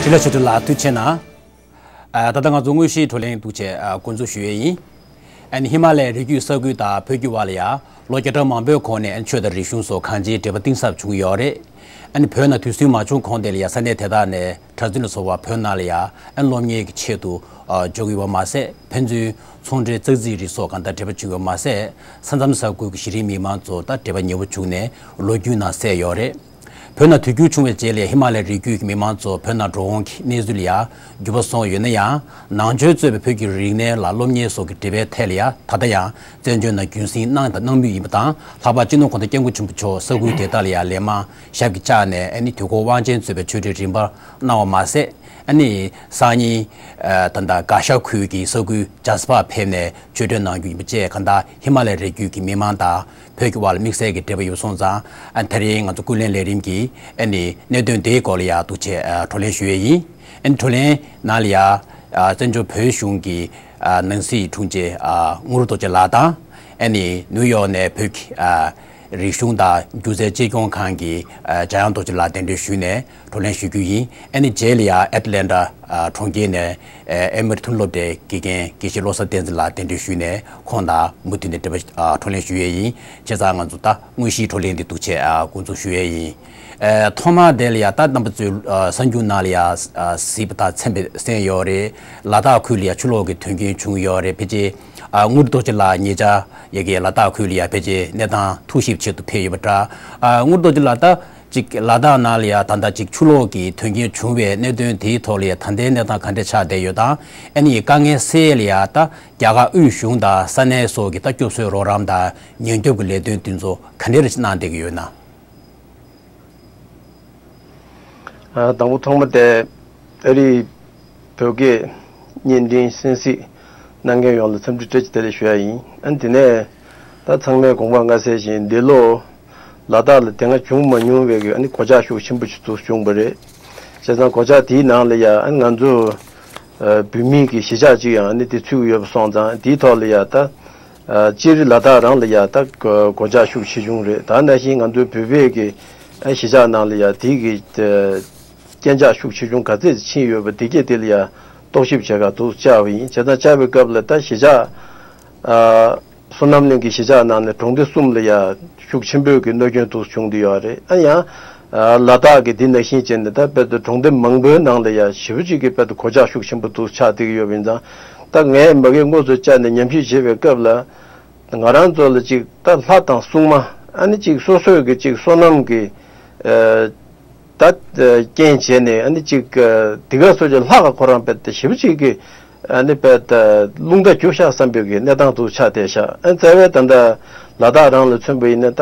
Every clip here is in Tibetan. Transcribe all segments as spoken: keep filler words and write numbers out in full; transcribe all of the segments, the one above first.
བཀྲ་ཤིས་བདེ་ལེགས། ཐུགས་རྗེ་ཆེ་གནང་། ཨ། ད་ལྟ་ང་ཚོ་དངོས་གཞིའི་བགྲོ་གླེང་འདུག་བྱས། ཨ། འགོ་འཛུགས་ཞུ་ཡས་ཡིན། ཨ་ནི་ཧི་མ་ལའི་རི་རྒྱུད་ས་ཁུལ་དང་བོད་ཀྱི་བར་ལ་ཡ་ལོ་བརྒྱ་ཕྲག་མང་པོའི་གོང་ནས། ཨ་ནི་ཆོས་དང་རིག་གཞུང་སོགས་གང་ཅིའི་འབྲེལ་བ་གཏིང་ཟབ་བྱུང་ཡོད་རེད། ཨ་ནི་བོད་ནང་དུས་སུན་མ་བྱུང་གོང་དེ་ལ་ཡ་ས་གནས་དེ་དག་ནས་གྲྭ་བཙུན་ལ་སོགས་པ་བོད་ནང་ལ་ཡ། ཨ་ནི་སློབ་གཉེར་གྱི་ཆེད་དུ། ཨ། འབྱོར་གྱི་ཡོད་པ་མ་ཟད། ཕན་ཚུན་ཚོང་འབྲེལ་ཙག་ཙིག་རིགས་སོགས་གང་དག་འབྲེལ་བ་བྱུང་ཡོད་པ་མ་ཟད། ས་མཚམས་ས་ཁུལ་གྱི་གཞི་རིམ་མི་མང་ཚོ་དང་འབྲེལ་བ་ཉེ་བོ་བྱུང་ནས་ལོ་རྒྱུས་ནང་གསལ་ཡོད་རེད། བོད་ནང་དུས་འགྱུར་བྱུང་བའི་རྗེས་ལ་ཧི་མ་ལའི་རི་རྒྱུད་ཀྱི་མི་མང་ཚོ་བོད་ནང་འགྲོ་འོང་གི་གནས་ཚུལ་ལ་ཡང་འགྱུར་བ་སོང་ཡོད་ན་ཡང་། ནང་ཆོས་གཙོས་པའི་བོད་ཀྱི་རིག་གནས་ལ་སློབ་གཉེར་སོགས་ཀྱི་འབྲེལ་བའི་ཐད་ལ་ཡང་ད་ལྟ་ཡང་བཙན་བྱོལ་ནང་རྒྱུན་སྲིང་གནང་དང་གནང་མུས་ཡིན་པ་དང་། ལྷག་པར་སྤྱི་ནོར་གོང་ས་སྐྱབས་མགོན་ཆེན་པོ་མཆོག་ས་ཁུལ་དེ་དག་ལ་ཡང་ལན་མང་ཞབས་ཀྱིས་བཅགས་ནས། ཨ་ནི་དུས་འཁོར་དབང་ཆེན་གཙོས་པའི་ཆོས་འབྲེལ་རིམ་པར་གནང་བ་མ་ཟད། ཨ་ནི་སང་ཉིན། ཨ། ད་ལྟ་དགའ་ཤག་ཁུལ་གྱི་ས་ཁུལ་ཇཱ་སི་པར་ཕེབས་ནས་ཆོས་འབྲེལ་གནང་རྒྱུ་ཡིན་པ་བཅས། གང་ལྟར་ཧི་མ་ལའི་རི་རྒྱུད་ཀྱི་མི་མང་དང་བོད་ཀྱི་བར་ལ་དམིགས་བསལ་གྱི་འབྲེལ་བ་ཡོད་སོང་ཙང་། ཨ། དེ་རིང་ང་ཚོ་ཀུན་གླེང་ལས་རིམ་གྱིས། ཨ་ནི་གནད་དོན་དེའི་སྐོར་ལ་ཡང་འདུག་བྱས། ཨ། བགྲོ་གླེང་ཞུ་ཡས་ཡིན། ཨ་ནི་བགྲོ་གླེང་ནང་ལ་ཡང་། ཨ། བཙན་བྱོལ་བོད་གཞུང་གི། ཨ། ནང་སྲིད་དྲུང་ཆེ། ཨ། དངོས་གྲུབ་རྡོ་རྗེ་ལགས་དང་། ཨ་ནི་ནིའུ་ཡོག་ནས་བོད་ཀྱི། ཨ། རིག་གཞུང་དང་སྒྱུ་རྩལ་གཅེས་སྐྱོང་ཁང་གི། ཨ། འཇམ་དབྱངས་རྡོ་རྗེ་ལགས་གདན་འདྲེན་ཞུས་ནས་བགྲོ་གླེང་ཞུ་རྒྱུ་ཡིན། ཨ་ནི་རྗེས་ལ་ཡང་ཨེ་ཏི་ལན་ཏྲ། ཨ། གྲོང་ཁྱེར་ནས། ཨ། ཨེ་མི་རི་ཐོན་སློབ་གྲྭའི་དགེ་རྒན་དགེ་བཤེས་བློ་བཟང་བསྟན་འཛིན་ལགས་གདན་འདྲེན་ཞུས་ནས་ཁོང་དང་མུ་མཐུད་ནས་འབྲེལ་བ། ཨ། བགྲོ་གླེང་ཞུ་ཡས་ཡིན། བྱས་ཙང་ང་ཚོ་ད་དངོས་གཞིའི་བགྲོ་གླེང་འདི་འདུག་བྱས། ཨ། འགོ་འཛུགས་ཞུ་ཡས་ཡིན། ཨ། ཐོག་མར་དེ་ལ་ཡ་ད་རྣམ་པ་ཚོའི། ཨ། གསར་འགྱུར་ནང་ལ་ཡ། ཨ། གཟིགས་པ་དང་མཚན་པས་གསན་ཡོད་རེད། ལ་དྭགས་ཁུལ་ལ་ཡ་ཆུ་ལོག་གི་དོན་རྐྱེན་བྱུང་ཡོད་རེད། ཕལ་ཆེར། ཨ། དངོས་གྲུབ་རྡོ་རྗེ་ལགས་ཉེ་ཆར་ཡ་གི་ལ་དྭགས་ཁུལ་ལ་ཡ་ཕལ་ཆེར་གནས་སྟངས་ཐུགས་ཞིབ་ཆེད་དུ་ཕེབས་ཡོད་པ་འདྲ། ཨ། དངོས་གྲུབ་རྡོ་རྗེ་ལགས། ད་ཅིག་ལ་དྭགས་ནང་ལ་ཡ་ད་ལྟ་ཅིག་ཆུ་ལོག་གི་དོན་རྐྱེན་བྱུང་བའི་གནད་དོན་དེའི་ཐོག་ལ་ཡ་ད་ལྟའི་གནས་སྟངས་ག་འདྲ་ཆགས་བསྡད་ཡོད་དང་། ཨ་ནི་དཀའ་ངལ་སེལ་ཡས་ལ་ཡ་ད་རྒྱ་གར་དབུས་གཞུང་དང་ས་གནས་སོགས་ཀྱི་ད་སྐྱོབ་གསོའི་རོགས་རམ་དང་ཉེན་སྐྱོབ་ཀྱི་ལས་དོན་དེ་ཚོ་ག་འདྲ་རེ་གནང་བསྡད་ཀྱི་ཡོད་ན། ཨ། དང་པོ་ཐོག་མ་དེ་ཨ་རིའི་བོད་སྐད་བརྙན་འཕྲིན་གསན་གཟིགས་གནང་མཁན་ཡོངས་ལ་འཚམས་འདྲི་བཀྲ་ཤིས་བདེ་ལེགས་ཞུ་ཡ་ཡིན། ཨ་ནི་དེ་ནས་ད་ཚང་མས་དགོངས་པ་མངའ་གསལ་བཞིན་འདི་ལོ་ལ་དྭགས་ལ་དེ་སྔ་བྱུང་མ་མྱོང་བའི་གི། ཨ་ནི་གོད་ཆག་ཤུགས་ཆེན་པོ་ཞིག་ཏུ་བྱུང་བ་རེད། བྱས་ཙང་གོད་ཆག་དེའི་ནང་ལ་ཡ། ཨ་ནི་ང་ཚོ་ཨ་བོད་མིའི་གི་གཞིས་ཆགས་ཅིག་ཡང་ཨ་ནི་དེ་ཚུད་ཡོད་པ་སོང་ཙང་། དེའི་ཐོག་ལ་ཡ་ད། ཨ། སྤྱིར་ལ་དྭགས་རང་ལ་ཡ་ད་གོ་གོད་ཆག་ཤུགས་ཆེ་ཆུང་རེད། ད་ནང་བཞིན་ང་ཚོའི་བོད་པའི་གི། ཨ། གཞིས་ཆགས་ནང་ལ་ཡ་དེ་གི། ཨ། རྐྱེན་ཆག་ཤུགས་ཆེ་ཆུང་ག་ཚད་ཕྱིན་ཡོད་པ་དེ་གས་དེ་ལ་ཡ་རྟོག་ཞིབ་བྱེད་ག་འདུག་བཅར་བ་ཡིན། བྱས་ཙང་བཅར་བའི་སྐབས་ལ་ད་གཞིས་ཆགས། ཨ། བསོད་ནམས་གླིང་གི་གཞིས་ཆགས་ནང་ནས་གྲོང་སྡེ་གསུམ་ལ་ཡ་ཤུགས་ཆེན་པོའི་གི་གནོད་སྐྱོན་འདུག་བྱུང་བསྡད་ཡོད་རེད། ཨ། ཡང་། ཨ། ལ་དྭགས་ཀྱི་དེ་ནང་བཞིན་བྱས་ནས་ད་དཔེར་ན་གྲོང་སྡེ་མང་པོའི་ནང་ལ་ཡ་ཞེ་པོ་ཅིག་གི་དཔེར་ན་གོད་ཆག་ཤུགས་ཆེན་པོ་འདུག་ཆགས་བསྡད་ཀྱི་ཡོད་པ་ཡིན་ཙང་། ད་ངས་མ་གིར་དངོས་སུ་བཅར་ནས་ཉམས་ཞིབ་བྱེད་པའི་སྐབས་ལ། ང་རང་ཚོ་ལ་ཅིག་ད་ལྷ་དང་སྲུང་མ། ཨ་ནི་ཅིག་སོ་སོའི་གི་ཅིག་བསོད་ནམས་ཀྱི། ཨ། ད་རྐྱེན་བྱས་ནས། ཨ་ནི་ཅིག་དེ་ག་སོ་ཅིག་ལྷ་ག་ཁོ་རང་དཔེར་ན་ཞེ་པོ་ཅིག་གི། ཨ་ནི་དཔེར་ན་རླུང་རྟ་རྒྱུག་ཤག་བསམ་པའི་གི་གནས་སྟངས་འདུག་ཆགས་བསྡད་ཤག་ཨ། རྩ་བའི་ད་ལྟ་ལ་དྭགས་རང་ལ་མཚོན་པ་ཡིན་ན། ད་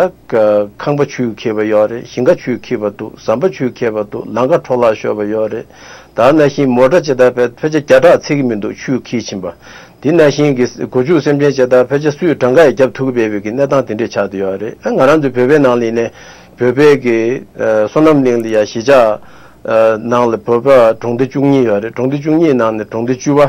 ཁང་པ་ཆུས་ཁེབས་པ་ཡོད་རེད། ཞིང་ཁ་ཆུས་ཁེབས་པ་འདུག་ཟམ་པ་ཆུས་ཁེབས་པ་འདུག་ལམ་ཁ་འཕྲོ་བརླག་ཤོར་བ་ཡོད་རེད། ད་ནང་བཞིན་མོ་ཊ་ཇི་ལྟར་དཔེར་ན་ཕལ་ཆེར་བརྒྱ་ཕྲག་ཚད་ཀྱི་མི་འདུག་ཆུས་ཁེབས་ཕྱིན་པ། དེ་ནང་བཞིན་གྱི་སྒོ་ཕྱུགས་སེམས་ཅན་ཇི་ལྟར་ཕལ་ཆེར་སུས་གྲངས་ཀ་ཡང་བརྒྱབ་ཐུབ་ཀྱི་མེད་པའི་གི་གནས་སྟངས་དེ་འདྲས་ཆགས་བསྡད་ཡོད་རེད། ཨ། ང་རང་ཚོའི་བོད་པའི་ནང་ལ་ཡིན་ནའི་བོད་པའི་གི། ཨ། བསོད་ནམས་གླིང་ལ་ཡ་གཞིས་ཆགས། ཨ། ནང་ལ་བོད་པ་གྲོང་སྡེ་བཅུ་གཉིས་ཡོད་རེད། གྲོང་སྡེ་བཅུ་གཉིས་ནང་ནས་གྲོང་སྡེ་བཅུ་པ།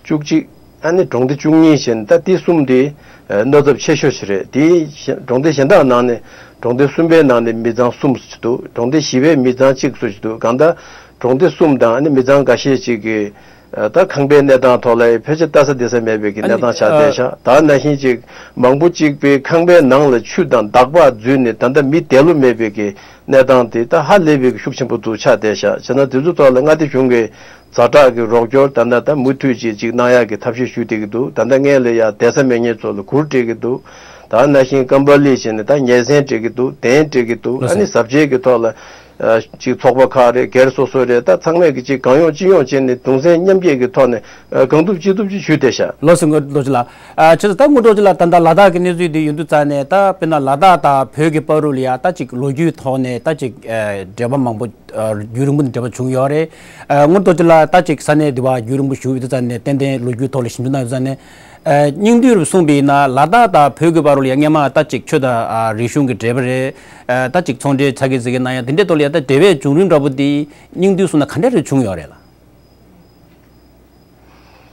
བཅུ་གཅིག་ཨ་ནི་གྲོང་སྡེ་བཅུ་གཉིས་བྱས་ནས། ད་དེ་གསུམ་དེ། ཨ། གནོད་ཚབས་ཆེ་ཤོས་ཤིག་རེད། དེ་གཞན་གྲོང་སྡེ་གཞན་དག་ནང་ནས། གྲོང་སྡེ་གསུམ་པའི་ནང་ནས་མི་ཚང་གསུམ་ཙམ་ཅིག་འདུག་གྲོང་སྡེ་བཞི་པའི་མི་ཚང་གཅིག་ཙམ་ཅིག་འདུག་གང་ལྟར་གྲོང་སྡེ་གསུམ་དང་། ཨ་ནི་མི་ཚང་འགའ་ཤས་ཅིག་གི། ཨ། ད་ཁང་པའི་གནས་སྟངས་ཐོག་ལ་ཕལ་ཆེར་ལྟ་ས་བསྡད་ས་མེད་པའི་གི་གནས་སྟངས་ཆགས་བསྡད་ཤག་ད་ནང་བཞིན་ཅིག་མང་པོ་ཅིག་པའི་ཁང་པའི་ནང་ལ་ཆུ་དང་འདག་པ་འཛུལ་ནས། ད་ལྟ་མི་བསྡད་ལོང་མེད་པའི་གི་གནས་སྟངས་དེ་ད་ཧ་ལས་པའི་གི་ཤུགས་ཆེན་པོ་འདུག་ཆགས་བསྡད་ཤག་བྱས་ན་དེ་ཚོའི་ཐོག་ལ་མངའ་སྡེ་གཞུང་གི་ཛ་དྲག་གི་རོགས་སྐྱོར་ད་ལྟ་ད་མུ་མཐུད་ཅིག་ཅིག་གནང་ཡག་གི་ཐབས་ཤེས་ཞུ་བསྡད་ཀྱི་འདུག་ད་ལྟ་སྔོན་ལ་ཡ་བསྡད་ས་མེད་མཁན་ཚོ་ལ་གུར་སྤྲད་ཀྱི་འདུག་ད་ནང་བཞིན་ཀམ་པ་ལི་བྱས་ནས་ད་ཉལ་གཟན་སྤྲད་ཀྱི་འདུག་གདན་སྤྲད་ཀྱི་འདུག་ལགས་སོ། ཨ་ནི་ཟབ་ཆས་ཀྱི་ཐོག་ལ། ཨ། ཅིག་ཚོགས་པ་ཁག་རེད། སྒེར་སོ་སོ་རེད། ད་ཚང་མས་ཀྱི་ཅིག་གང་ཡོང་ཅི་ཡོང་བྱས་ནས་གདུང་སེམས་མཉམ་སྐྱེད་ཀྱི་ཐོག་ནས། ཨ། གང་ཐུབ་ཅི་ཐུབ་ཅིག་ཞུས་བསྡད་ཤག་ལགས་སོ། དངོས་གྲུབ་རྡོ་རྗེ་ལགས། ཨ། བྱས་ཙང་ད་དངོས་གྲུབ་རྡོ་རྗེ་ལགས། ད་ལྟ་ལ་དྭགས་ཀྱི་གནས་ཚུལ་འདི་ཡོང་དུས་ཙ་ནས། ད་དཔེར་ན་ལ་དྭགས་དང་བོད་ཀྱི་བར་དུ་ལ་ཡ་ད་ཅིག་ལོ་རྒྱུས་ཐོག་ནས་ད་ཅིག་ཨ། འབྲེལ་བ་མང་པོ། ཨ། རྒྱུན་རིང་པོ་ནས་འབྲེལ་བ་བྱུང་ཡོད་རེད། ཨ། དངོས་གྲུབ་རྡོ་རྗེ་ལགས་ད་ཅིག་ས་གནས་འདི་བར་རྒྱུན་རིང་པོ་བཞུགས་ཡོད་དུས་ཙ་ནས། ཏན་ཏན་ལོ་རྒྱུས་ཐོག་ལ་ཞིབ་འཇུག་གནང་ཡོད་ཙ་ནས། ཨ། སྙིང་བསྡུས་རུ་གསུངས་པ་ཡིན་ན། ལ་དྭགས་དང་བོད་ཀྱི་བར་དུ་ལ་ཡ་སྔོན་མ་ད་ཅིག་ཆོས་དང་། ཨ། རིག་གཞུང་གི་འབྲེལ་བ་རེད། ཨ། ད་ཅིག་ཚོང་འབྲེལ་ཆ་གི་ཟིག་གི་གནང་ཡ་དེ་འདྲའི་ཐོག་ལ་ཡ་ད་འབྲེལ་བའི་བྱུང་རིམ་འདྲ་པོ་འདི་སྙིང་བསྡུས་གསུངས་ན་ག་འདྲ་རེ་བྱུང་ཡོད་རེད་ལགས།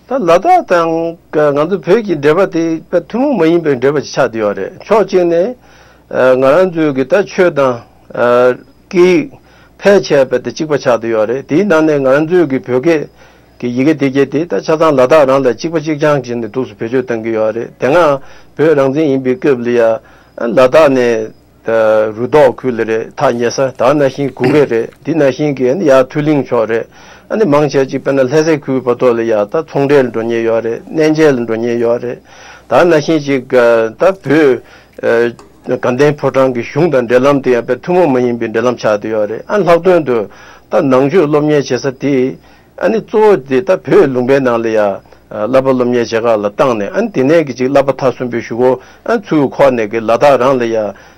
ད་ལ་དྭགས་དང་ང་ཚོ་བོད་ཀྱི་འབྲེལ་བ་དེ་དཔེ་ཐུན་མོང་མ་ཡིན་པའི་འབྲེལ་བ་ཅིག་ཆགས་བསྡད་ཡོད་རེད། ཕྱོགས་གཅིག་ནས། ཨ། ང་རང་ཚོའི་གི་ད་ཆོས་དང་། ཨ། སྐད་ཡིག་ཕལ་ཆེ་བ་དེ་གཅིག་པ་ཆགས་བསྡད་ཡོད་རེད། དེའི་ནང་ནས་ང་ཚོའི་གི་བོད་སྐད་ཀྱི་ཡི་གེ་དེ་གྱད་དེ་ད་ཆ་ཚང་ལ་དྭགས་རང་ལ་གཅིག་པ་གཅིག་རྐྱང་བྱས་ནས་འདུག་སེ་བེད་སྤྱོད་གཏང་གི་ཡོད་རེད། དེ་སྔ་བོད་རང་བཙན་ཡིན་པའི་སྐབས་ལ་ཡ་ལ་དྭགས་ནས་ད་རུ་ཐོག་ཁུལ་ལ་རེད། ཐག་ཉེ་ས་ད་ནང་བཞིན་གུ་གེ་རེད། དེ་ནང་བཞིན་གྱི་ཡར་མཐོ་གླིང་ཕྱོགས་རེད། ཨ་ནི་མང་ཆེ་ཅིག་དཔེར་ན་ལྷ་སའི་ཁུལ་བར་ཐོག་ལ་ཡ་ད་ཚོང་འབྲེལ་ལ་འགྲོ་མཁན་ཡོད་རེད། གནས་མཇལ་ལ་འགྲོ་མཁན་ཡོད་རེད། ད་ནང་བཞིན་ཅིག་ད་བོད་ཨ་དགའ་ལྡན་ཕོ་བྲང་གི་གཞུང་དང་འབྲེལ་ལམ་དེ་ཡང་དཔེ་ཐུན་མོང་མ་ཡིན་པའི་འབྲེལ་ལམ་ཆགས་བསྡད་ཡོད་རེད། ཨ་ལྷག་དོན་དུ་ད་ནང་ཆོས་སློབ་གཉེར་བྱེད་ས་དེ་ཨ་ནི་གཙོ་བོ་དེ་ད་བོད་ལུང་པའི་ནང་ལ་ཡ་བསླབ་པ་སློབ་གཉེར་བྱེད་ག་ལ་བཏང་ནས། ཨ་ནི་དེ་ནས་ཀྱི་ཅིག་བསླབ་པ་མཐར་སོན་པའི་གཞུག་གུ་ཨ་ཚུར་འཁོར་ནས་ཀྱི་ལ་དྭགས་རང་ལ་ཡ་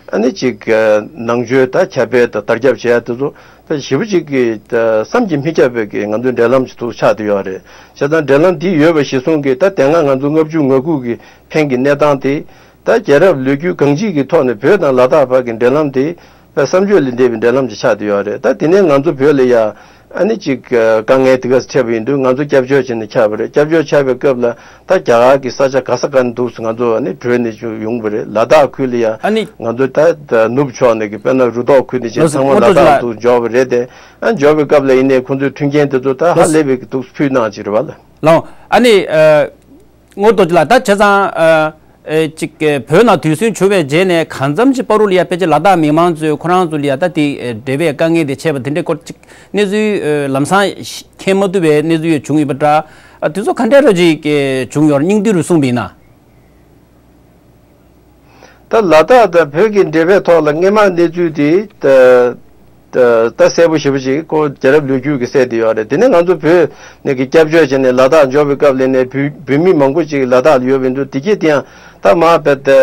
ཨ་ནི་ཅིག་ནང་ཆོས་ད་ཁྱབ་སྤེལ་དང་དར་ཁྱབ་བྱེད་ཡ་དེ་ཚོ་ད་ཞེ་པོ་ཅིག་གི་ད་བསམ་གྱིས་མི་ཁྱབ་པའི་གི་ང་ཚོའི་འབྲེལ་ལམ་ཅིག་ཏུ་ཆགས་བསྡད་ཡོད་རེད། བྱས་ཙང་འབྲེལ་ལམ་འདི་ཡོད་པ་གཞིར་བཟུང་གི་ད་དེ་སྔ་ང་ཚོ་ལྔ་བཅུ་ང་དགུ་གི་ཕན་གྱི་གནས་སྟངས་དེ་ད་རྒྱལ་རབས་ལོ་རྒྱུས་གང་ཅིའི་གི་ཐོག་ནས་བོད་དང་ལ་དྭགས་བར་གྱི་འབྲེལ་ལམ་དེ་ད་བསམ་བརྗོད་ལས་འདས་པའི་འབྲེལ་ལམ་ཅིག་ཆགས་བསྡད་ཡོད་རེད། ད་དེ་ནས་ང་ཚོ་བོད་ལ་ཡ་ཨ་ནི་ཅིག་དཀའ་ངལ་དེ་ག་འཕྲད་པ་ཡིན་དུས་ང་ཚོ་སྐྱབས་བཅོལ་བྱས་ནས་ཆགས་པ་རེད། སྐྱབས་བཅོལ་ཆགས་པའི་སྐབས་ལ་ད་རྒྱ་གར་གྱི་ས་ཆ་ག་ས་ག་ནས་འདུག་སེ་ང་ཚོ་ཨ་ནི་བྲོས་ནས་ཅིག་ཡོང་པ་རེད། ལ་དྭགས་ཁུལ་ལ་ཡ་ཨ་ནི་ང་ཚོ་ད་ད་ནུབ་ཕྱོགས་ནས་ཀྱི་དཔེར་ན་རུ་ཐོག་ཁུལ་ནས་ཅིག་ལོ་ཚང་མ་ལ་དྭགས་དུ་འབྱོར་བ་རེད་དེ། ཨ་འབྱོར་བའི་སྐབས་ལ་ཡིན་ནའི་ཁོང་ཚོའི་མཐུན་རྐྱེན་དེ་ཚོ་ད་ཧ་ལས་པའི་གི་འདུག་སེ་ཕུལ་གནང་ཅིག་རེད་བ་ལ། ལགས་ཨ་ནི་ཨ། ངོ་རྡོ་རྗེ་ལགས། ད་བྱས་ཙང་ཨ་ཨེ་ཅིག་ཨེ་བོད་ནང་དུས་ཟིང་བྱུང་བའི་རྗེས་ནས་གང་འཚམ་ཅིག་བར་དུ་ལ་ཡ་ཕལ་ཆེར་ལ་དྭགས་མི་མང་ཚོས་ཁོ་རང་ཚོ་ལ་ཡ་ད་དེ་ཨེ་འབྲེལ་བའི་དཀའ་ངལ་དེ་འཕྲད་པ་དེ་འདྲའི་སྐོར་ཅིག་གནས་ཚུལ་ཨེ་ལམ་སང་མཁྱེན་མ་ཐུབ་པའི་གནས་ཚུལ་ཡོད་བྱུང་ཡོད་པ་འདྲ། ཨ་དེ་ཚོ་ག་འདྲ་ར་ཅིག་ཨེ་བྱུང་ཡོད་རེད། སྙིང་བསྡུས་རུ་གསུངས་པ་ཡིན་ན། ད་ལ་དྭགས་དང་བོད་ཀྱི་འབྲེལ་བའི་ཐོག་ལ་སྔོན་མ་གནས་ཚུལ་དེ་ད་ད་ད་གསལ་པོ་ཞེ་པོ་ཅིག་ཁོ་རྒྱལ་རབས་ལོ་རྒྱུས་ཀྱིས་གསལ་བསྡད་ཡོད་རེད། དེ་ནས་ང་ཚོ་བོད་ནས་ཀྱི་སྐྱབས་བཅོལ་བྱས་ནས་ལ་དྭགས་འབྱོར་བའི་སྐབས་ལ་ནས་བོད་བོད་མི་མང་པོ་ཅིག་ལ་དྭགས་ལ་ཡོད་པ་ཡིན་དུས། དེ་གྱད་དེ་ཡང་ད་མར་བལ་ཏེ་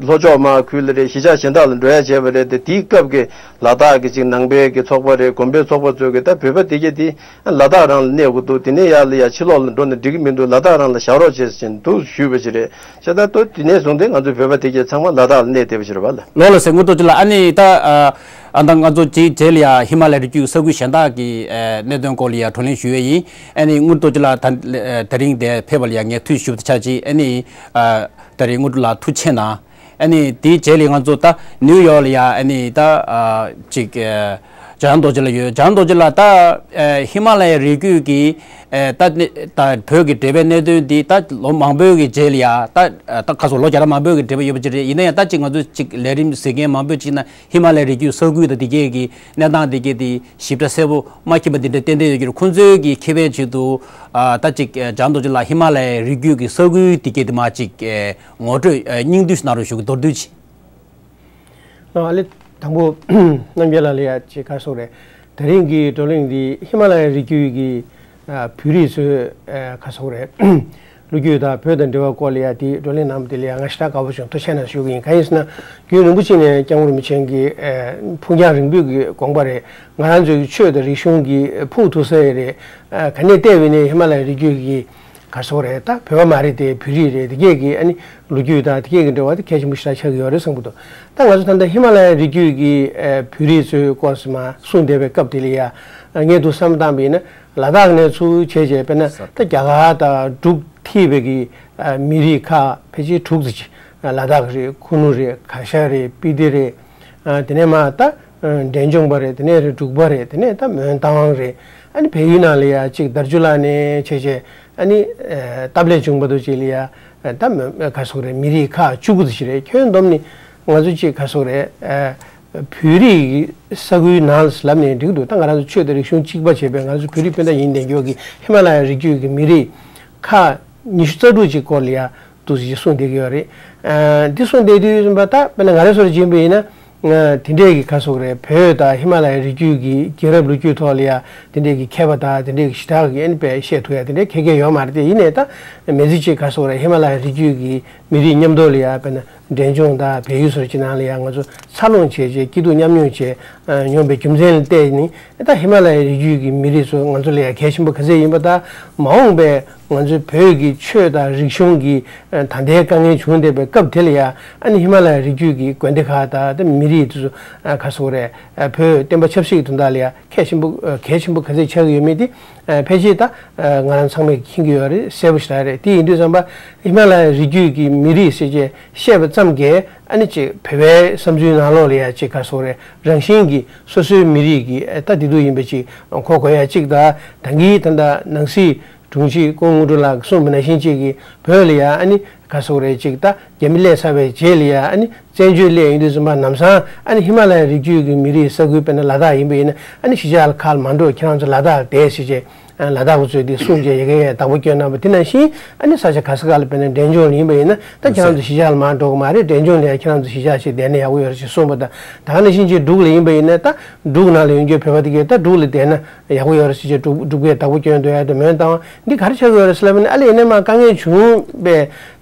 ལྷོ་ཕྱོགས་མར་ཁུལ་ལ་རེད། གཞིས་ཆགས་གཞན་དག་ལ་འགྲོ་ཡ་བྱས་པ་རེད་དེ། དེའི་སྐབས་ཀྱི་ལ་དྭགས་ཀྱི་ཅིག་ནང་པའི་གི་ཚོགས་པ་རེད། དགོན་པའི་ཚོགས་པ་ཚོས་ཀྱི་ད་བོད་པ་དེ་གྱད་དེ་ལ་དྭགས་རང་ལ་གནས་དགོས་འདུག་དེ་ནས་ཡར་ལ་ཡ་ཕྱི་ལོགས་ལ་འགྲོ་ན་འགྲིག་གི་མི་འདུག་ལ་དྭགས་རང་ལ་བཞག་རོགས་བྱེད་ཟེར་ནས་འདུག་ཞུས་པ་ཅིག་རེད། བྱས་ཙང་ད་དེ་ནས་བཟུང་སྟེ་ང་ཚོ་བོད་པ་དེ་གྱད་ཚང་མ་ལ་དྭགས་ལ་གནས་བསྡད་པ་ཅིག་རེད་བ་ལ། ལགས་ལགས་སེ། ངོ་རྡོ་རྗེ་ལགས། ཨ་ནི་ད་ཨ་ཨ་ད་ང་ཚོ་ཅིག་རྗེས་ལ་ཡ་ཧི་མ་ལ་ཡའི་རི་རྒྱུད་ས་ཁུལ་གཞན་དག་གི་ཨ་གནད་དོན་སྐོར་ལ་ཡ་བགྲོ་གླེང་ཞུ་ཡས་ཡིན། ཨ་ནི་ངོ་རྡོ་རྗེ་ལགས་ད་ཨ་དེ་རིང་འདིར་ཕེབས་པ་ལ་ཡ་ངས་ཐུགས་རྗེ་ཆེ་ཞུ་བ་དང་ཆབས་ཅིག་ཨ་ནི་ཨ་ད་རེས་ངོ་རྡོ་ལགས་ཐུགས་རྗེ་ཆེ་གནང་། ཨ་ནི་དེའི་རྗེས་ལ་ང་ཚོ་ད་ནིའུ་ཡོག་ལ་ཡ་ཨ་ནི་ད་ཨ་ཅིག་ཨ་འཇམ་དབྱངས་རྡོ་རྗེ་ལགས་ཡོད། འཇམ་དབྱངས་རྡོ་རྗེ་ལགས། ད་ཨ་ཧི་མ་ལ་ཡའི་རི་རྒྱུད་ཀྱི་ཨ་ད་ནི་ད་བོད་ཀྱི་འབྲེལ་བའི་གནད་དོན་འདི་ད་ལོ་མང་པོའི་གི་རྗེས་ལ་ཡ་ད་ཨ་ད་ཁ་སང་ལོ་བརྒྱ་ཕྲག་མང་པོའི་གི་འབྲེལ་བ་ཡོད་པ་ཅིག་རེད། ཡིན་ན་ཡང་ད་ཅིག་ང་ཚོ་ཅིག་ལས་རིམ་གཟིགས་མཁན་མང་པོས་ཅིག་ན་ཧི་མ་ལ་ཡའི་རི་རྒྱུད་ས་ཁུལ་དང་དེ་གྱད་ཀྱི་གནས་སྟངས་དེ་གྱད་དེ་ཞིབ་ཕྲ་གསལ་པོ་མ་མཁྱེན་པ་འདི་འདྲ་ཏན་ཏན་ཡོད་ཀྱི་རེད། ཁོང་ཚོའི་གི་ཁེ་ཕན་ཆེད་དུ་ཨ་ད་ཅིག་ཨ་འཇམ་དབྱངས་རྡོ་རྗེ་ལགས་ཧི་མ་ལ་ཡའི་རི་རྒྱུད་ཀྱི་ས་ཁུལ་དེ་གྱད་དེ་མར་ཅིག་ཨ་ངོ་སྤྲོད་ཨ་སྙིང་བསྡུས་ཤིག་གནང་རོགས་ཞུ་གི། མདོར་བསྡུས་ཅིག་ཨ་ལེ། དང་པོ་རྣམ་རྒྱལ་ལགས་ལ་ཡ་ཅིག་ག་རེ་ཟེར་དགོས་རེད། དེ་རིང་གི་བགྲོ་གླེང་འདི་ཧི་མ་ལ་ཡའི་རི་རྒྱུད་ཀྱི་ཨ་བོད་རིགས་ཚོའི་ཨ་ག་རེ་ཟེར་དགོས་རེད། ལོ་རྒྱུས་དང་བོད་དང་འབྲེལ་བ་སྐོར་ལ་ཡ་དེ་བགྲོ་གླེང་གནང་བ་དེ་ལ་ཡ་ང་ཞེ་དྲག་དགའ་པོ་བྱུང་། ཐུགས་རྗེ་གནང་ཞུ་གི་ཡིན། གང་ཡིན་ཟེར་ན་རྒྱུན་རིང་པོ་ཅིག་ནས་སྐྱབས་མགོན་རིན་པོ་ཆེ་གི་ཨ་ཕུགས་རྒྱང་རིང་པོའི་གི་དགོངས་པ་རེད། ང་རང་ཚོའི་ཆོས་དང་རིག་གཞུང་གི་ཕུགས་ཐུག་ས་ཡ་རེད། ཨ་ག་ནས་བལྟས་པ་ཡིན་ནའི་ཧི་མ་ལ་ཡའི་རི་རྒྱུད་ཀྱི་ག་རེ་ཟེར་དགོས་རེད། ད་བོད་པ་མ་རེད་དེ་བོད་རིགས་རེད། དེ་གྱད་ཀྱི་ཨ་ནི་ལོ་རྒྱུས་དང་དེ་གྱད་ཀྱི་འབྲེལ་བ་དེ་གལ་ཆེན་པོ་ཞེ་དྲག་ཆགས་ཀྱི་ཡོད་རེད་བསམ་གྱི་འདུག་ད་ང་ཚོ་ད་ལྟ་ཧི་མ་ལ་ཡའི་རི་རྒྱུད་ཀྱི་ཨ་བོད་རིགས་ཚོའི་སྐོར་ཟེར་མར་གསུངས་བསྡད་པའི་སྐབས་དེ་ལ་ཡ་ངས་འདུག་བསམ་བློ་བཏང་བ་ཡིན་ན། ལ་དྭགས་ནས་ཚུར་བྱས་བྱས་དཔེར་ན་ད་རྒྱ་གར་དང་འབྲུག་ཐིག་པའི་གི་ཨ་མི་རིགས་ཁག་ཕལ་ཆེར་དྲུག་ཙམ་ཅིག་ལ་དྭགས་རེད། ཁུ་ནུ་རེད། གྷ་ཤ་རེད། སྤི་ཏི་རེད། ཨ་དེ་ནས་མར་ད་འབྲས་ལྗོངས་པ་རེད། དེ་ནས་རེད་འབྲུག་པ་རེད། དེ་ནས་ད་མོན་རྟ་དབང་རེད། ཨ་ནི་བལ་ཡུལ་ནང་ལ་ཡ་ཅིག་དར་ཆུ་ལ་ནས་བྱས་བྱས་ཨ་ནི་ཨ་སྟབས་ལེགས་བྱུང་བར་དུ་ཅིག་ལ་ཡ་ད་མོན་ག་རེ་ཟེར་དགོས་རེད། མི་རིགས་ཁག་བཅུ་དགུ་ཙམ་ཞིག་རེད། ཁྱོན་བསྡོམས་ནི་ང་ཚོ་ཅིག་ག་རེ་ཟེར་དགོས་རེད། ཨ་བོད་རིགས་ས་ཁུལ་ནང་ལབ་ནས་འགྲིག་འདུག་ད་ང་རང་ཚོ་ཆོས་དང་རིག་གཞུང་གཅིག་པ་བྱས་པའི་ང་ཚོ་བོད་རིགས་སྤུན་ཟླ་ཡིན་བསྡད་མཁན་གྱི་ཧི་མ་ལ་ཡའི་རི་རྒྱུད་ཀྱི་མི་རིགས་ཁག་ཉི་ཤུ་རྩ་དྲུག་ཅིག་སྐོར་ལ་ཡ་འདུག་ཅེས་གསུངས་བསྡད་ཀྱི་ཡོད་རེད། ཨ་འདི་གསུངས་བསྡད་དུས་ཙམ་པ་ད་དཔེར་ན་ང་རང་ཚོར་བྱིན་པ་ཡིན་ན། ཨ་དེ་འདྲས་ཀྱི་ག་རེ་ཟེར་དགོས་རེད། བོད་དང་ཧི་མ་ལ་ཡའི་རི་རྒྱུད་ཀྱི་རྒྱལ་རབས་ལོ་རྒྱུས་ཐོག་ལ་ཡ་དེ་འདྲས་ཀྱི་མཁས་པ་དང་དེ་འདྲས་ཀྱི་ཞེ་དྲག་གི་ཨ་ནི་དཔེ་བཤད་ཐུབ་ཡ་དེ་འདྲས་ག་གེ་ཡོད་མ་རེད་དེ། ཡིན་ནའི་ད་མི་ཚེ་གཅིག་ག་རེ་ཟེར་དགོས་རེད། ཧི་མ་ལ་ཡའི་རི་རྒྱུད་ཀྱི་མི་རིགས་མཉམ་དུ་ལ་ཡ་དཔེར་ན། འབྲས་ལྗོངས་དང་བལ་ཡུལ་སོགས་ཀྱི་ནང་ལ་ཡང་ང་ཚོ་འཚར་ལོངས་བྱས་རྗེས་སྐྱིད་སྡུག་མཉམ་མྱོང་བྱས་ཨ་མྱོང་བའི་རྒྱུ་མཚན་ལ་བརྟེན་ནས་ད་ཧི་མ་ལ་ཡའི་རི་རྒྱུད་ཀྱི་མི་རིགས་ཚོ་ང་ཚོ་ལ་ཡང་གལ་ཆེན་པོ་ག་ཚད་ཡིན་པ་དང་། མ་འོངས་པའི་ང་ཚོའི་བོད་ཀྱི་ཆོས་དང་རིག་གཞུང་གི་ཨ་ད་ལྟའི་དཀའ་ངལ་བྱུང་བསྡད་པའི་སྐབས་དེ་ལ་ཡང་ཨ་ནི་ཧི་མ་ལ་ཡའི་རི་རྒྱུད་ཀྱི་དགོན་སྡེ་ཁག་དང་ད་མི་རིགས་དེ་ཚོ་ཨ་ག་རེ་ཟེར་དགོས་རེད། ཨ་བོད་བསྟན་པ་ཆབ་སྲིད་ཀྱི་དོན་དག་ལ་ཡང་གལ་ཆེན་པོ་ཨ་གལ་ཆེན་པོ་ག་ཚད་ཆགས་ཀྱི་ཡོད་མེད་དེ་ ཕལ་ཆེར་ད་ང་རང་ཚང་མས་མཁྱེན་གྱི་ཡོད་རེད། གསལ་པོ་ཞེ་དྲག་རེད། དེ་ཡིན་དུས་ཙམ་པ་ཧི་མ་ལ་ཡའི་རི་རྒྱུད་ཀྱི་མི་རིགས་ཟེར་བྱས་བཤད་པ་ཙམ་གྱིས་ཨ་ནི་ཅིག་བོད་པའི་བསམ་ཚུལ་ནང་ལོགས་ལ་ཡ་ཅིག་ག་རེ་ཟེར་དགོས་རེད། རང་བཞིན་གྱིས་སོ་སོའི་མི་རིགས་ཀྱི་ད་བདེ་སྡུག་ཡིན་པ་ཅིག་གོ་དགོས་ཡ་གཅིག་དང་། ད་གིན་ད་ལྟ་ནང་སྲིད་དྲུང་ཆེ་སྐུ་ངོ་དངོས་གྲུབ་ལགས་གསུངས་པ་ནང་བཞིན་གཅིག་གིས་བོད་ལ་ཡ་ཨ་ནི་ག་རེ་ཟེར་དགོས་རེད། ཅིག་ད་རྒྱ་མི་སླེབས་ཚར་བའི་རྗེས་ལ་ཡ་ཨ་ནི་བཙན་བྱོལ་སླེབས་ཡོང་དུས་ཙམ་པ་ལམ་སང་ཨ་ནི་ཧི་མ་ལ་ཡའི་རི་རྒྱུད་ཀྱི་མི་རིགས་ས་ཁུལ་དཔེར་ན་ལ་དྭགས་ཡིན་པ་ཡིན་ན་ཨ་ནི་གཞིས་ཆགས་ལ་ཁ་ལ་མ་འགྲོ། ཁྱེད་རང་ཚོ་ལ་དྭགས་ལ་བསྡད་ཟེར་བྱས། ལ་དྭགས་པ་ཚོས་དེ་གསུངས་བྱས་ཡ་གི་ཡ་བདག་པོ་སྐྱོན་གནང་བ་དེ་ནང་བཞིན་ཨ་ནི་ས་ཆ་ག་ས་ག་ལ་དཔེར་ན་འབྲས་ལྗོངས་ལ་ཡིན་པ་ཡིན་ན་ད་ཁྱེད་རང་ཚོ་གཞིས་ཆགས་ལ་མར་འགྲོ་གི་མ་རེད། འབྲས་ལྗོངས་ལ་ཡ་ཁྱེད་རང་ཚོ་གཞིས་ཆགས་ཞིག་བསྡད་ན་ཡག་པོ་ཡོད་རེད་ཅེས་གསུངས་པ་དང་། ད་ག་ནང་བཞིན་གྱི་འབྲུག་ལ་ཡིན་པ་ཡིན་ན་ད་འབྲུག་ནང་ལ་ཡོང་རྒྱུའི་བོད་པ་དེ་གས་ད་འབྲུག་ལ་བསྡད་ན་ཡག་པོ་ཡོད་རེད་ཟེར་བྱས་འབྲུག་འབྲུག་པས་བདག་པོ་སྐྱོན་འདོད་ཡ་དེ་མོན་བཏང་བ་འདི་ག་རེ་ཆགས་ཀྱི་ཡོད་རེད་ཟེར་ལབ་ན། ཨ་ལས་ཡིན་ནའི་མ་དཀའ་ངལ་བྱུང་བའི་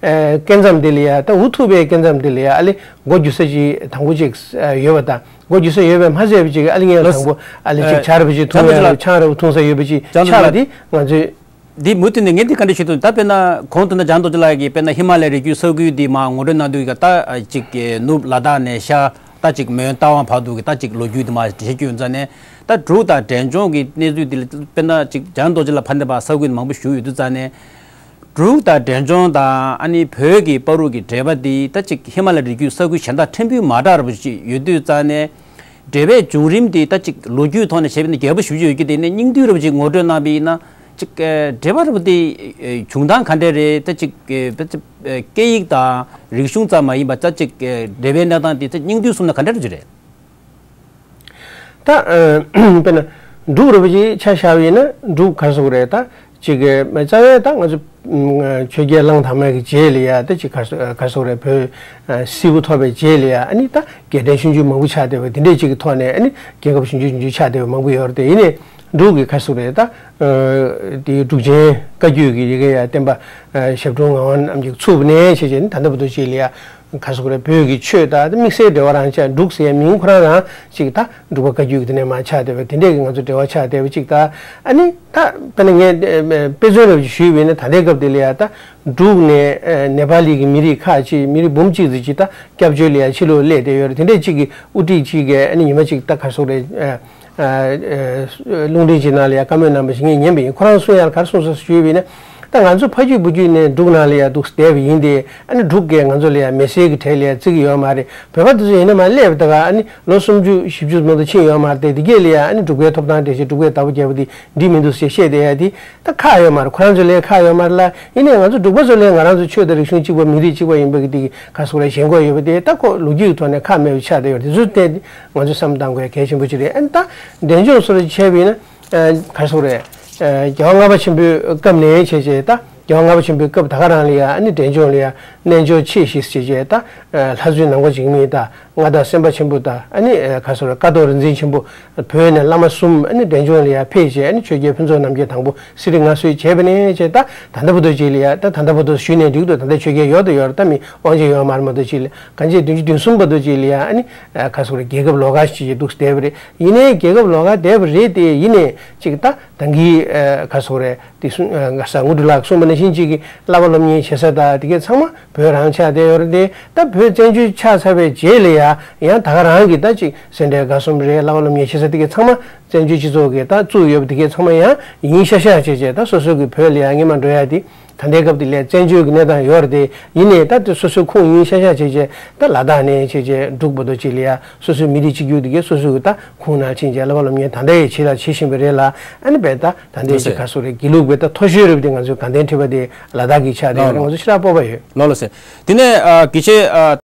སྐབས་མཚམས་དེ་ལ་ཡ་ད་འུ་ཐུག་པའི་སྐབས་མཚམས་དེ་ལ་ཡ་ཨ་ལས་སྒོ་རྒྱུ་ས་ཅིག་དང་པོ་ཅིག་ཡོད་པ་དང་། སྒོ་རྒྱུ་ས་ཡོད་པས་མ་ཟད་པ་ཅིག་ཨ་ལས་ངས་ལོས། དང་པོ་ཨ་ལས་ཅིག་ཨ་ཇ་ར་བ་ཅིག་འཐུང་ཡ་ཇ་འདྲ་ཆང་ར་བ་འཐུང་ས་ཡོད་པ་ཅིག་ཇ་འདྲ་ཆགས་པ་ལ་འདི་ང་ཚོས། འདི་མུ་མཐུད་ནས་ངས་འདི་བཀའ་འདྲི་ཞུ་དོན་ད་དཔེར་ན་གོང་དུ་ན་ལྗང་མདོག་ཅན་ལགས་ཀྱིས་དཔེར་ན་ཧི་མ་ལ་ཡའི་རི་རྒྱུད་ས་ཁུལ་འདི་མར་ངོ་སྤྲོད་གནང་དུས་ཀ་ད་ཅིག་ནུབ་ལ་དྭགས་ནས་ཤར་ད་ཅིག་མོན་རྟ་དབང་བར་དུ་གི་ད་ཅིག་ལོ་རྒྱུས་འདི་མར་བཤད་རྒྱུ་ཡོད་ཙང་ནས། ད་འབྲུག་དང་འབྲས་ལྗོངས་ཀྱི་གནས་ཚུལ་འདི་ལ་དཔེར་ན་ཅིག་ལྗང་མདོག་ཅན་ལགས་ཕར་འདས་པ་ས་ཁུལ་མང་པོ་བཞུགས་ཡོད་དུས་ཙང་ནས། འབྲུག་དང་འབྲས་ལྗོངས་དང་ཨ་ནི་བོད་ཀྱི་བར་དུ་གི་འབྲེལ་བ་འདི་ད་ཅིག་ཧི་མ་ལ་ཡའི་རི་རྒྱུད་ས་ཁུལ་གཞན་དང་ཕྲན་བུ་མ་འདྲ་བ་ཅིག་ཡོད་དུས་ཙང་ནས། འབྲེལ་བའི་བྱུང་རིམ་དེ་ད་ཅིག་ལོ་རྒྱུས་ཐོག་ནས་བྱས་པ་ཡིན་ན་རྒྱས་པོ་ཞེ་པོ་ཅིག་ཡོད་ཀྱི། དེ་ནས་སྙིང་བསྡུས་ར་བ་ཅིག་ངོ་སྤྲོད་གནང་བ་ཡིན་ན་ཅིག་ཨ་འབྲེལ་བ་ར་བ་དེ་ཨ་བྱུང་སྟངས་ག་འདྲ་རེད། ད་ཅིག་ཨ་སྐད་ཡིག་དང་རིག་གཞུང་ཙམ་མ་ཡིན་པ་ད་ཅིག་ཨ་འབྲེལ་བའི་གནས་སྟངས་དེ་ད་སྙིང་བསྡུས་གསུངས་ན་ག་འདྲ་ར་བ་ཅིག་རེད། ད་ཨ་དཔེར་ན་འབྲུག་ར་བ་ཅིག་ཆ་བཞག་པ་ཡིན་ན་འབྲུག་ག་རེ་ཟེར་དགོས་རེད། ད་ཅིག་གི་རྩ་བའི་ད་ང་ཚོ་ཆོས་རྒྱལ་གླང་དར་མ་གི་རྗེས་ལ་ཡ་ད་ཅིག་ག་རེ་ཟེར་དགོས་རེད། བོད་སིལ་བུ་ཐོབ་པའི་རྗེས་ལ་ཡ་ཨ་ནི་ད་རྒྱལ་ཕྲན་ཆུང་ཆུང་མང་པོ་ཆགས་བསྡད་པ་དེ་འདྲས་ཅིག་གི་ཐོག་ནས་ཨ་ནི་རྒྱལ་ཁབ་ཆུང་ཆུང་ཆུང་ཆུང་ཆགས་བསྡད་པ་མང་པོ་ཡོད་རེད། དེ་ཡིན་ནའི་འབྲུག་གི་ག་རེ་ཟེར་དགོས་རེད། ད་དེའི་འབྲུག་ཆེན་བཀའ་བརྒྱུད་ཀྱི་ཡ་གི་ཡ་བསྟན་པ་ཞབས་དྲུང་ངག་དབང་རྣམ་རྒྱལ་ཚུགས་པ་ནས་བྱས་བྱས་ནི་ད་ལྟ་བར་དུ་ཅིག་ལ་ཡ། ག་རེ་ཟེར་དགོས་རེད། བོད་ཀྱི་ཆོས་དང་དམིགས་བསལ་འབྲེལ་བ་རང་ཆགས། འབྲུག་ཟེར་ཡ་མིང་ཁོ་རང་རང་ཅིག་ད་འབྲུག་པ་བཀའ་བརྒྱུད་ཀྱི་དེ་ནས་མར་ཆགས་བསྡད་པ་དེ་འདྲས་ཀྱི་ང་ཚོ་འབྲེལ་བ་ཆགས་བསྡད་པ་ཅིག་ད། ཨ་ནི་ད་དཔེར་ན་ངས་དཔེ་མཚོན་རེ་ཞུས་པ་ཡིན་ན་ད་ལྟའི་སྐབས་དེ་ལ་ཡ་ད་འབྲུག་ནས་ནེ་པ་ལི་གི་མི་རིགས་ཁག་ཅིག་མི་རིགས་འབུམ་གཅིག་ཙམ་ཅིག་ད་སྐྱབས་བཅོལ་ལ་ཡ་ཕྱི་ལོགས་སླེབས་བསྡད་ཡོད་རེད། དེ་འདྲས་ཅིག་གི་དབུ་ཁྲིད་ཅིག་གིས་ཨ་ནི་ཉི་མ་ཅིག་ད་ག་རེ་ཟེར་དགོས་རེད། རླུང་འཕྲིན་ཅིག་ནང་ལ་ཡ་བཀའ་མོལ་གནང་བ་ཞིག་ངས་ཉན་པ་ཡིན། ཁོ་རང་གསུང་ཡ་ལ་ག་རེ་གསུངས་སོང་ཞུས་པ་ཡིན་ན། ད་ང་ཚོ་ཕ་རྒྱུད་བུ་རྒྱུད་ནས་འབྲུག་ནང་ལ་ཡ་འདུག་བསྡད་པ་ཡིན་ཏེ། ཨ་ནི་འབྲུག་གིས་ང་ཚོ་ལ་ཡ་མེ་སེལ་གྱི་གྲལ་ལ་ཡ་བརྩི་གི་ཡོད་མ་རེད། བོད་པ་དེ་ཚོ་ཡིན་ན་མར་སླེབས་པ་ད་ག་ཨ་ནི་ལོ་སུམ་ཅུ་བཞི་བཅུ་ཙམ་དུ་ཕྱིན་ཡོད་མ་རེད་དེ། དེ་གས་ལ་ཡ་ཨ་ནི་འབྲུག་པའི་ཐོབ་ཐང་སྤྲད་བྱས་འབྲུག་པས་བདག་པོ་རྒྱག་པ་དེ་འགྲིག་མི་འདུག་ཟེར་བཤད་བསྡད་ཡ་དེ་ད་ཁག་ཡོད་མ་རེད། ཁོ་རང་ཚོ་ལ་ཡ་ཁག་ཡོད་མ་རེད་ལ། ཡིན་ནའི་ང་ཚོ་འབྲུག་པ་ཚོ་ལ་ཡ་ང་རང་ཚོ་ཆོས་དང་རིག་གཞུང་གཅིག་པ་མི་རིགས་གཅིག་པ་ཡིན་པ་གི་དེ་གི་ག་རེ་ཟེར་དགོས་རེད། ཞེན་ཁོག་ཡོད་པ་དེ་ད་ཁོ་ལོ་རྒྱུས་ཀྱི་ཐོག་ནས་ཁག་མེད་པ་ཆགས་བསྡད་ཡོད་རེད། དེ་ཚོ་ཐད་ང་ཚོས་བསམ་བློ་གཏང་དགོས་ཡ་གལ་ཆེན་པོ་ཅིག་རེད། ཨ་ནི་ད་འབྲས་ལྗོངས་སོགས་ལ་བྱས་པ་ཡིན་ན། ཨ་ག་རེ་ཟེར་དགོས་རེད། ཨ་རྒྱལ་བ་ལྔ་པ་ཆེན་པོའི་སྐབས་ནས་བྱས་བྱས་ད་རྒྱལ་བ་ལྔ་པ་ཆེན་པོའི་སྐབས་ད་ག་རང་ལ་ཡ་ཨ་ནི་འབྲས་ལྗོངས་ལ་ཡ་རྣལ་འབྱོར་ཆེ་བཞི་ཟེར་བྱས་ད་ལྷ་བཙུན་ནམ་མཁའ་འཇིགས་མེད་དང་མངའ་བདག་སེམས་དཔའ་ཆེན་པོ་དང་ཨ་ནི་ག་རེ་ཟེར་དགོས་རེད། ཀཿཐོག་རིག་འཛིན་ཆེན་པོ་བོད་ནས་བླ་མ་གསུམ་ཨ་ནི་འབྲས་ལྗོངས་ལ་ཡ་ཕེབས་བྱས། ཨ་ནི་ཆོས་རྒྱལ་ཕུན་ཚོགས་རྣམ་རྒྱལ་དང་པོ་སི་རི་མངའ་གསོལ་བྱས་པ་ནས་བྱས་ད་ད་ལྟ་བར་དུ་ཅིག་ལ་ཡ་ད་ད་ལྟ་བར་དུ་ཞུས་ནས་འགྲིག་འདུག་ད་ལྟ་ཆོས་རྒྱལ་ཡོད་དང་ཡོད་རེད། ད་མི་དབང་ཆ་ཡོད་མ་རེད། མ་གཏོགས་ཅིག་ལ་གང་ཅི་བདུན་ཅུ་དོན་གསུམ་བར་དུ་ཅིག་ལ་ཡ་ཨ་ནི་ག་རེ་ཟེར་དགོས་རེད། རྒྱལ་ཁབ་ལོགས་ཀ་ཞིག་ཅིག་འདུག་བསྡད་པ་རེད། ཡིན་ནའི་རྒྱལ་ཁབ་ལོགས་ཀ་བསྡད་པ་རེད་དེ། ཡིན་ནའི་ཅིག་ད་ད་གིན་ག་རེ་ཟེར་དགོས་རེད། དེ་གསུང་ང་ས་ངུ་དྲུག་ལགས་གསུངས་པ་ནང་བཞིན་ཅིག་གི་བསླབ་པ་སློབ་གཉེར་བྱེད་ས་དང་དེ་གས་ཚང་མ་བོད་རང་ཆགས་བསྡད་ཡོད་རེད་དེ། ད་བོད་བཙན་བྱོལ་ཆགས་ཚར་བའི་རྗེས་ལ་ཡ་ཡང་ད་ག་རང་གི་ད་ཅིག་སེ་འབྲས་དགའ་གསུམ་རེད། བསླབ་པ་སློབ་གཉེར་བྱེད་ས་དེ་གས་ཚང་མ་བཙན་བྱོལ་སྤྱི་ཚོགས་ཀྱི་ད་བཙུགས་ཡོད་པ་དེ་གས་ཚང་མ་ཡང་ཡིན་ཤག་ཤག་བྱས་བྱས་ད་སོ་སོ་གི་བོད་ལ་ཡ་སྔོན་མ་འགྲོ་ཡ་དེ་ད་ལྟའི་སྐབས་དེ་ལ་བཙན་བྱོལ་གྱི་གནས་སྟངས་ཡོད་རེད་དེ། ཡིན་ནའི་ད་དེ་སོ་སོའི་ཁུངས་ཡིན་ཤག་ཤག་བྱས་བྱས་ད་ལ་དྭགས་ནས་བྱས་བྱས་འབྲུག་བར་དུ་ཅིག་ལ་ཡ་སོ་སོའི་མི་རིགས་གཅིག་གྱུར་དེ་གས་སོ་སོ་གི་ད་ཁུངས་ནང་ཕྱིན་བྱས་བསླབ་པ་སློབ་གཉེར་ད་ལྟ་ཡང་བྱེད་ལ་བྱེད་བཞིན་པ་རེད་ལ། ཨ་ནི་བས་ད་ད་ལྟའི་ཅིག་ག་རེ་ཟེར་དགོས་རེད། དགེ་ལུགས་པའི་ད་མཐོ་ཤོས་རེད་པ་དེ་ང་ཚོའི་དགའ་ལྡན་ཁྲི་པ་དེ་ལ་དྭགས་ཀྱི་ཆགས་བསྡད་ཡོད་རེད། ང་ཚོ་ཞེ་དྲག་སྤོབས་པ་ཡོད། ལགས་ལགས་སེ། དེ་ནས་ཨ་དགེ་བཤེས་ཨ།